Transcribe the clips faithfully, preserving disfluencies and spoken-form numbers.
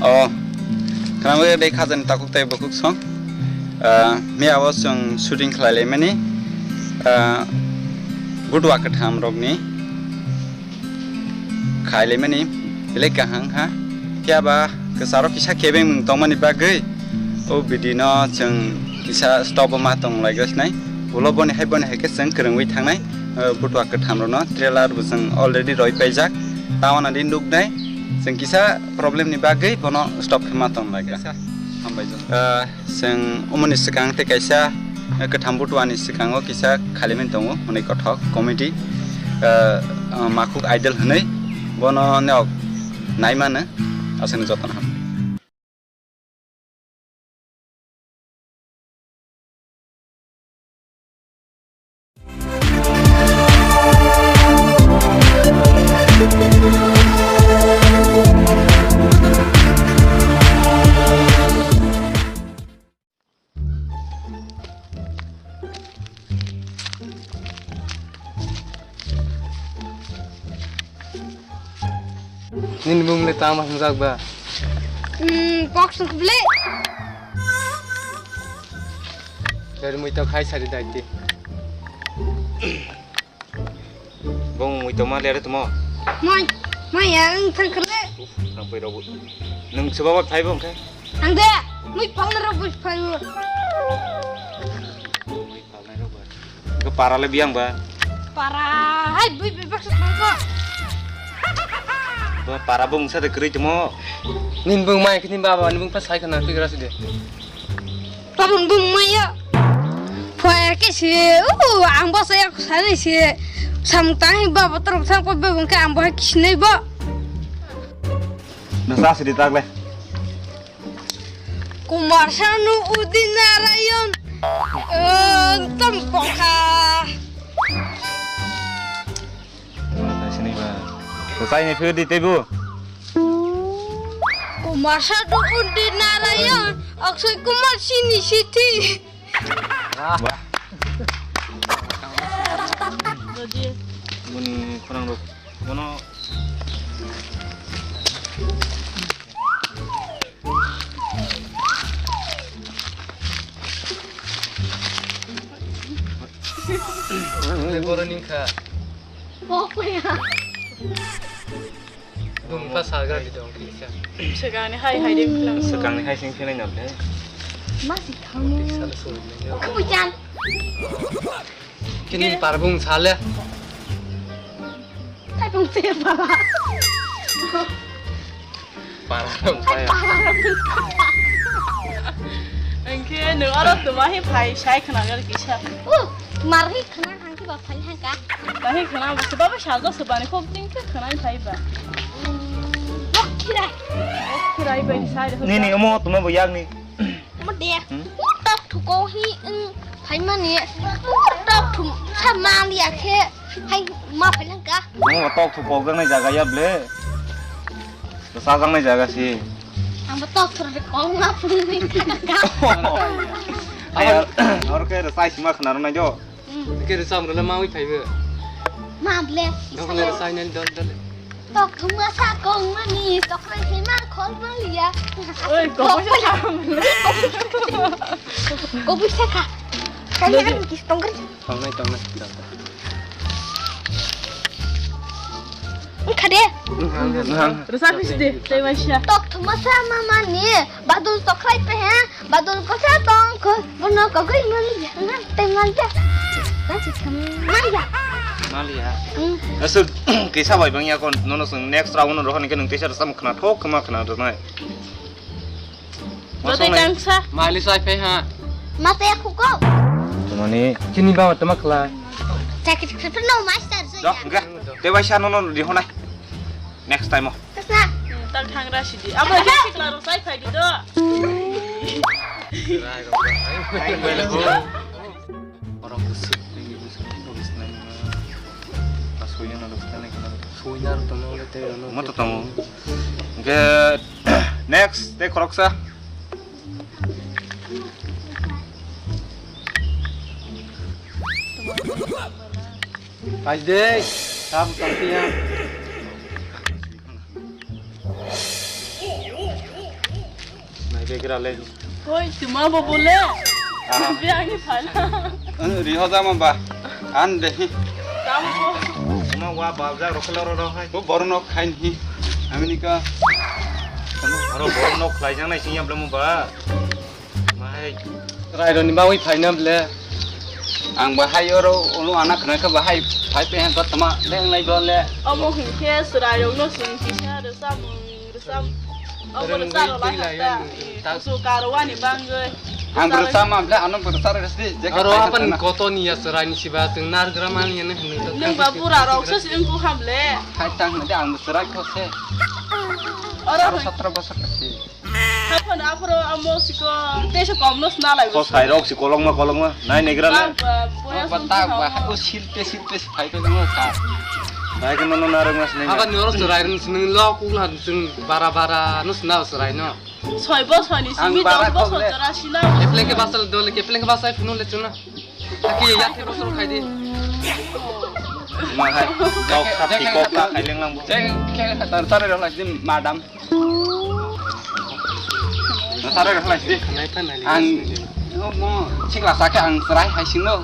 O, khwnamwi dei khajani takhuk tei bukhuk song. Ah, miya o chwng shooting khlai laimani, ah, butua kwtham rokni khai laimani belai kaham kha. Phiya ba kwcharo kisa kebeng mung tongmani bagwi o video no chwng kisa stop o ma tong lai gos nai. Ulo boni hai boni hai khe chwng kwrwngwi thangnai, ah, butua kwtham rokno trailer bo chwng already roi paijak. Tamo nadi nuknai chwng kisa problem ni bagwi bono stop khe ma tong lai. Hambai jak. Ah, Chwng omoni swkang tei kaisa, eh, kwtham butuani swkango kisa khalimin tongo, hwnwi kothok comedy, eh, eh, Makhuk Idol hwnwi, bono nok naimano, aswkno jotono ham. Nini bumung le tama hwnjak ba? Hmm, pok suk ble. Dari mui to khai sari dai ti. Bumung mui to ma lere tumo. Mai, mai ya, ang thang khle. Uf, ang poi robo. Nung seba ba thai bong khe? Ang de, mui pang na robo phai. Palnai rok ba. Ke para le biang ba. Para, hai bui bui baksa bangko. Ba para bung sa de kri temo. Nin bung mai kini baba ni bung pa sai kana tu grasi de. Pabung bung mai ya. Phoya ke si, uh, ang bosa ya kusani si. Samung tang hi baba torok thang ko bebung ke ang boha kisinai bo. Na sa sidi tagle. Kumar Sanu Udin Narayan, eh, Tampokha. Sini ba. Sai ni phir di tebu. Kumar Sanu Udin Narayan, Akshay Kumar Sini Siti. Wah. Muni kurang rok. Bono. Boroni kha. Bok ya. Bumpa saga di dong kisa. Swkangni hai hai de philang. Swkangni hai sing philang na ble. Ma si thamu. Sala sori. Kuchan. Kini parbung sale. Hai bung se pala. Para rok phai. Engke nung aro tuma hi phai sai khna gal kisa. Uh, mar hi khna hang ki ba phai hang ka. Ba hi khna ba se ba ba sal do se ba ni khok ting ke khna phai ba. Bok khirai. Bok khirai ba ni sai de. Ni ni omo tuma bo yak ni. Mo de. Hmm? Tok thuko hi eng phaimani. Tok thum sa maliya khe hai ma phailang ka. Mo tok thu pok jangnai jaga ya ble. Sa jangnai jaga si. Ang bo tok thur de kong ma phung ni ka. Ayar, or ke sai sima khna rwnai jo. Hmm. Ke rwchapmung rwle mawi phaibo. Ma ble. Dong le rwchai nani dol dol. Tok thuma sa kong mani, tok rai se ma khol ma liya. Oi, kobui sa kha. Kobui sa kha. Kali kan kis tong kari. Tong nai, tong nai. Dol dol. Khade. Rwchap pisi de, tei waisa. Tok thuma sa ma mani, badul tok rai pe he. Badul kosa tong ko, bono kagui mali ya, ngan te mal ya. Kan si tham mal ya. Mal ya. Hmm. Asuk kisa bai bang ya kon, nono sung next round no rohani ke nung tesa sam khna thok khma khna rwnai. Jote tangsa. Mali sai pe ha. Mate khuko. Tumani. Chini ba tama khla. Sakit khna no master so ya. Dok, enggak. Te bai sa nono rihonai. Next time o. Kasa. Hmm, tak thangra sidi. Abo je sikla rok sai phai di do. Orang besuk, ini besuk, ini besuk, ini besuk. Pas suina na besuk, ini kena. Suina rok tamo le te rano. Mo to tamo. Oke, next, te khoroksa. Ajdek, sam sampiya. Begra le. Hoi, tuma bo bole. Ah. Be ani phala. Anu riho jama ba. An de. Tamo. Tuma wa bal ja roklo ro ro hai. Bo borno khain hi. Amerika. Aro borno khlai jang nai sing yam le mo ba. Mai. Raironi bagwi phaina ble. Ang bahai oro ulu ana khna kha bahai phai pe han tama leng lai bo le. Omo hinkhe chwrairokno chwng kisa rwchapmung rwchap. Omo rwchap rwlai hakha. Kusu karwani bangwi. Ang rwchap ma ble ano rwchap rwsi je. Aro apan kotoni ya chwraini siba chwng narwkra mani hwnwi. Nwng ba bura rok se chwng ku ham le. Hai tang hwnde ang chwrai kho se. Aro satra bosor se. Haphano aphro amo siko teisa komno sna lai. Khosai rok si kolokma kolokma nai negra le. Ba, ba, boya song ta ba, ha. O sil te sil te si phai pe mo kha. Nai ke nono narang mas nai. Aba noro chwrai rung sung lo kula sung bara bara no sna chwrai no. Soi bo soi ni simi dos bo soi chara sina. Kepleng ke basal dole kepleng ke basai phunu le chuna. Aki ya ke bosor khai di. Ma hai. Kok kha ti kok kha khai leng lang bo. Jeng ke tar tar ro lai din madam. Nasara rok lai sidi. Ang mo sikla sakhe ang chwrai hai singo.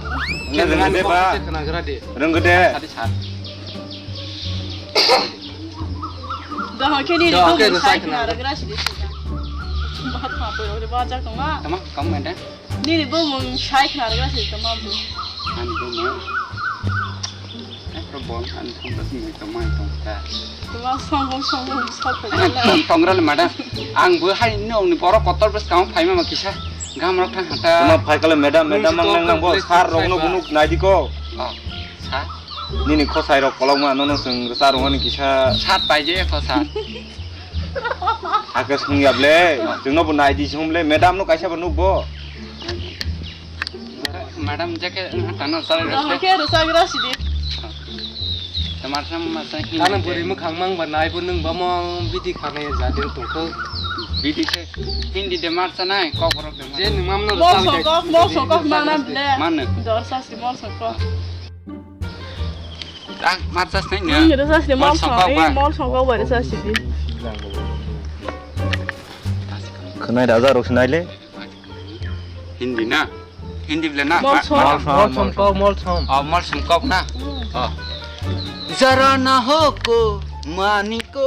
Rwngde ba. Rwngde. Sadi sat. Dohon khe ni dohon khe rwchap khna rwgra sidi. Bahat ma poi ore ba jak tongma. Tama kam mende. Nini bumung sai khna rwgra se tongma bo. Ani bumung. Ekro bon ani thangda sini tongma tongta. Tongma songong songong sokha jala. Tongra le madam. Ang bo hai nongni borok kotor bwskang phaima ma kisa. Gam rok thang hata. Tongma phai kale madam madam mang nang nang bo sar rok no bunuk naidi ko. Oh, sar. Nini khosai rok kolokma nono chwng rwchap rwmani kisa. Sat paije kho sat. Hakhe swngyable, chwngno bo naidi se humle, madam no kaisa bo nukbo. Madam jake tano sal. Dohon khe rwchapgra sidi. Tamar sam masa hin. Ano buri mwkhang mang ba nai bo nwng ba mo bidi khana ya jadin tongkho. Bidi se Hindi de marsa nai kok borok de. Je nwng mamno mol sokok, mol sokok mana ble. Mano. Dorsa si mol sokok. Ang marsa snai nya. Nwng rwchap sidi mol sokok ba. Mol sokok ba rwchap sidi. Khwnai da aja rok swnai le. Hindi na? Hindi bole na? Mol som. Mol som kok, mol som. Oh, mol som kok na? Oh. Jara na ho ko mani ko.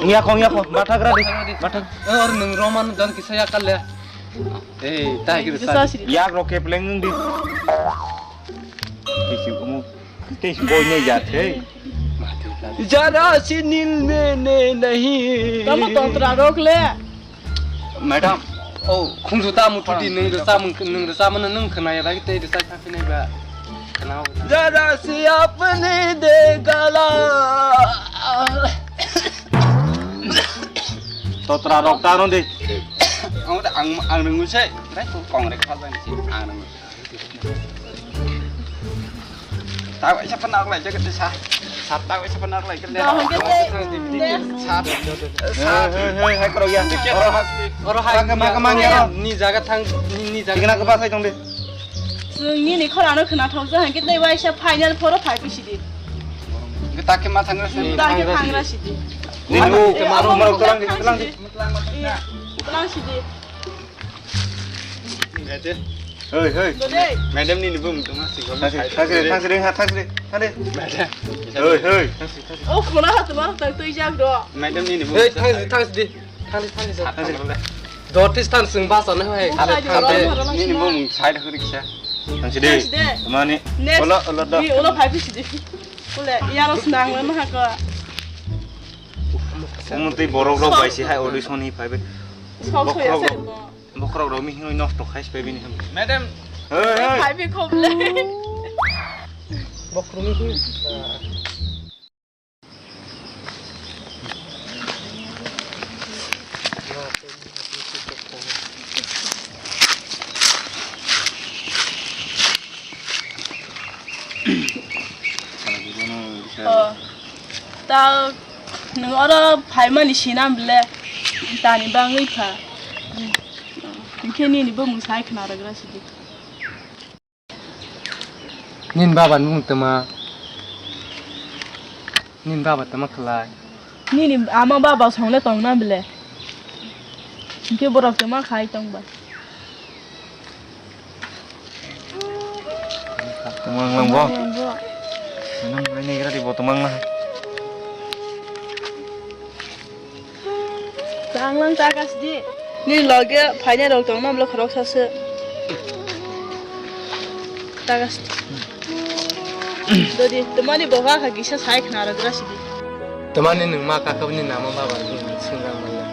Ngiya kho, ngiya kho. Bathak ra di. Bathak. Eh, or nwng roman dan kisa ya kal le. Eh, tai kisa. Yak rok kepleng nwng di. Tisi umu. Tisi koi ne jat he. Jara si nil me ne nahi. Tamo tontra rok le. Madam. Oh, khungsu ta mu thuti nwng rwchap nwng rwchap mano nwng khwnaya bai tei rwchap kha phinai ba. Khwnao. Jara si apne de gala. Totra rok ta ron de. Ang ang ang nwng se. Rai ko kong re kha jang si ang nwng. Tao isa pernah aku lagi ke sa. Sat tao isa pernah aku lagi ke. Dah, gitu. Sat. Hei, hei, hei, hai kro ya. Oro hai. Oro hai. Makan, makan, makan ya. Ni jaga thang, ni, ni jaga. Tingna ke pasai tong de. Sungni ni khorano khna thok ja hangke dei waisa final four o phai pisi di. Ke tak ke ma thang ra sini. Tak ke thang ra sidi. Ni lu ke ma ro ma ro tlang di, tlang di. Tlang sidi. Hei, hei. Madam nini bumung tongma singkol. Thang sini, thang sini, ha, thang sini, thang sini. Madam. Hei, hei. Oh, khuna ha, tuma tang tui jak do. Madam nini bumung. Hei, thang sini, thang sini. Thang sini, thang sini. Thang sini. Dotis thang sing basa na hai. Nini bumung side hori kisa. Thang sini. Thang sini. Mani. Next. Olo, olo do. Ni olo phai pisi di. Ule, yaro snang le maha ko. Omo tei borok rok bai se hai audition hi phai bai. Sok soya se. Bokhorok rok mihingwi nosto khai se bai bini hem. Madam. Hey, hey. Phai bi khom le. Bokhorok mihing. Oh. Ta nwng oro phaimani sinam ble tani bangwi kha. Hinkhe nini bumung sai khna rwgra sidi. Nini baba ni bumung tama. Nini baba tama khlai. Nini ama baba songno tongna bile. Hwnkhe borok tongma khai tongba. Tongmang lang bo. Nang nai nai gradi bo tongmang na. Tanglang takas di. Ni loge phainai rok tongna bile khorok sase. Takas di. Dodi, tomani boga kha kisa sai khna rok grasi di. Tamani nwng ma kakabni nama baba ni swngjak manya.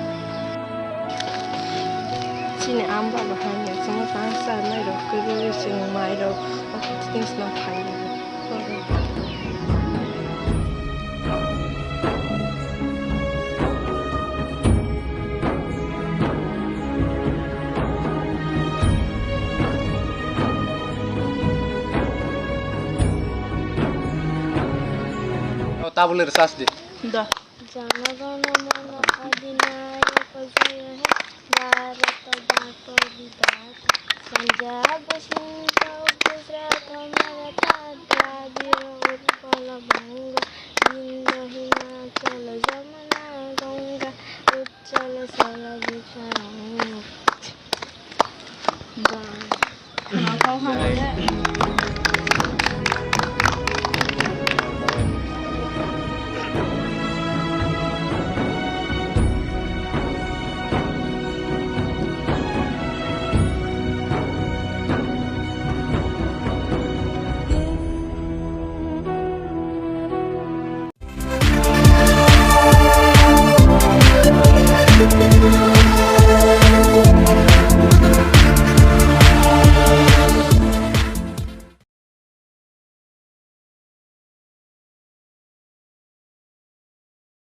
Chini am baba hai ya, chwngno tang sa nai rok kwrwi chwng mai rok, o things no phai. O tabule rwchas di. Da. Jana gana mana adinayaka jaya he, Bharata bhako vidhata, Punjab Sindh Gujarat Maratha Dravido Utkala Banga Indo Himachal